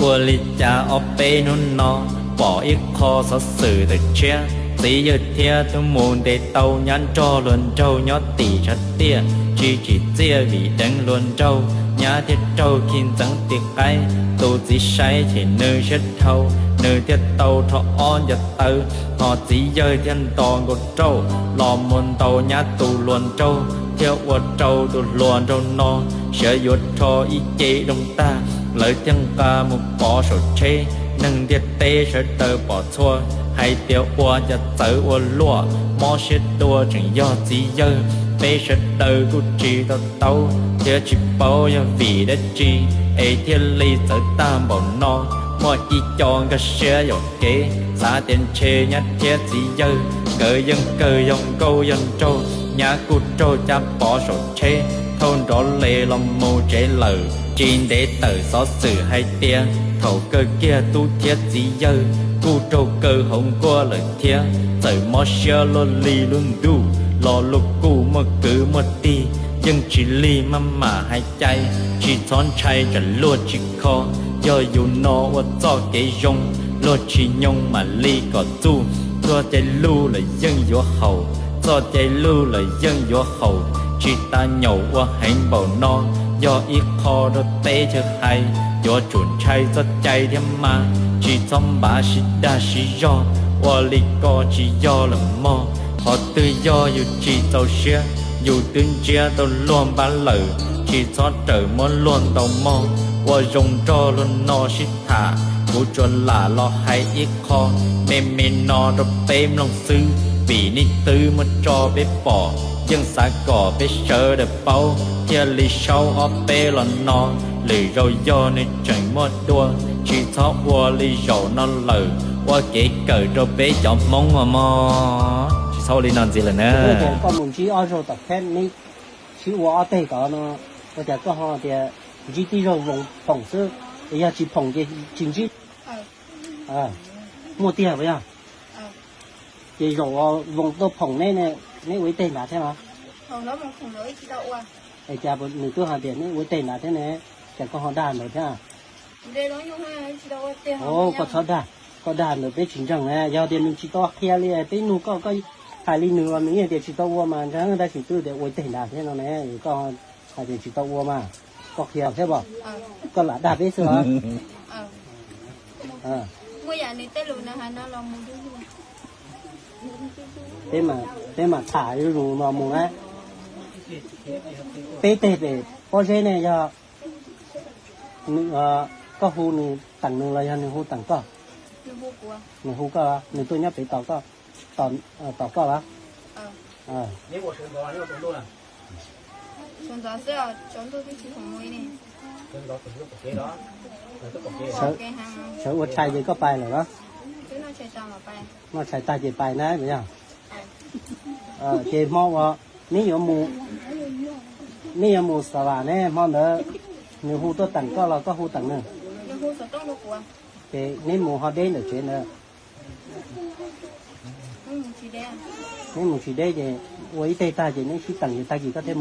Ua li cas ob peb hnub no pom ib qho xov xwm tawm tshiab, txiv yawg thiab tub mus ntes tau nyab nrog hluas nraug nyob tim tshav tiaj, tsis tsim txiaj vim deev hluas nraug, nyab thiaj raug khi ntxeev tim qaib. Tus txiv saib ces nws siab dhau, nws thiaj tau rho ob ncaws taw, ho txiv yawg thiaj nto nkaus rauj los mus ntaus nyab tus hluas nraug, thiaj ua rau tus hluas nraug no siav yuav rho ib ce doog tag, lawv thiaj nqa mus pov saum tsheb. Neeg ntiaj teb sawv daws pom txhua, hais tias ua cas txawv ua luaj, mob siab dua tseem yog txiv yawg. Peb sawv daws kuj tsis to taub thiab tsis paub yog vim dab tsi es thiaj li txawv tag npaum no. Muaj ib co nkag siab yuam kev xav tias ntshe nyab thiab txiv yawg nkawd yeej kawg yog nkauj yog nraug, nyab kuj raug cab pov saum tsheb thauj nrov les los mus tsev lawm. Tsis ntev tawm xov xwm hais tias thaum kawg kiag tub thiab txiv yawg kuj raug kaw hauv nkuaj lawm thiab. Txawm mob siab luaj li lub ntuj los luag kuj muaj kwv muaj tij, yeej tsis lig maj mam hais cai, tsis txhob ntshai tsam luag tsis kho. Yog yus no ua txoj kev zoo, luag tsis nyoo mam li kom txuj. Txoj cai luj lawm yeej yuav haum, txoj cai luj lawm yeej yuav haum, tsis tas nyaum ua heev npaum no. Yog ib qho rau teb chaws hais, yuav tsum ntshai txoj cai thiab mas, tsis txhob npav sib dag sib zog, ua li ko tsis yog lawm mog. Qhov twg yog yus tsis txaus siab, yus twb ntsiab tau luag npab lawm, tsis txhob rawm muab luag ntaus mog. Ua zoo nrog luag no sib tham, kuv tsuas lam los hais ib qho me me no rau peb mloog xwb, vim nej twb muab tso peb pom, yeej xav kom peb sawv daws paub thiaj li saub ob peb los no. Lwm zaus yog nws tseem muaj dua, tsis txhob ua li zaum no lawm, ua kev kawm rau peb cov Hmoob os mog. Tsis txhob ua li no ntxiv lawm na. Koj mus ntsib ob zaug tom kheb, neb sib ua ob teg tod no, ua cas koj ho tias ntsib tib zaug voos phoom xwb, yog tsis phoom ces tsis ntsib? Muaj tiag puas yog? Ces zaum voos tuaj phoom neb, neb ua ib teg nrad thiab los? Es cas nws twb hais tias neb ua ib teg nrad thiab ne, cas koj ho dag ntawd thiab? Koj txhob dag, koj dag ntawd peb tsis ntseeg na. Yog tias nws tsis tau qhia li peb nug koj, koj hais li nws los nws yeej tias tsis tau ua mas ntseeg, tab sis twb tias ua ib teg nrad thiab no ne, koj hais tias tsis tau ua mas koj qhia thiab os, koj lam dag peb xwb los? Peb mam tham zuj zus no mus na. Peb teg pem pob zeb ne yog koj hu nws teem nws los yog nws hu teem koj? Nws hu koj, nws tuaj nyob pem tos koj, tos koj los? Sawv ua tshais ces koj pais lawm los? Noj tshais tag ces pais na yog? Ces hmo uas neb yuav mus, neb yuav mus Xa Vam ne, hmo ntawd nws hu tuaj teem koj los koj hu teem nws? Ces neb mus ho deb ntawm tsev ntawd? Neb mus tsis deb ces ua ib teg tag ces neb sib teem ces tag kis koj thiaj mus.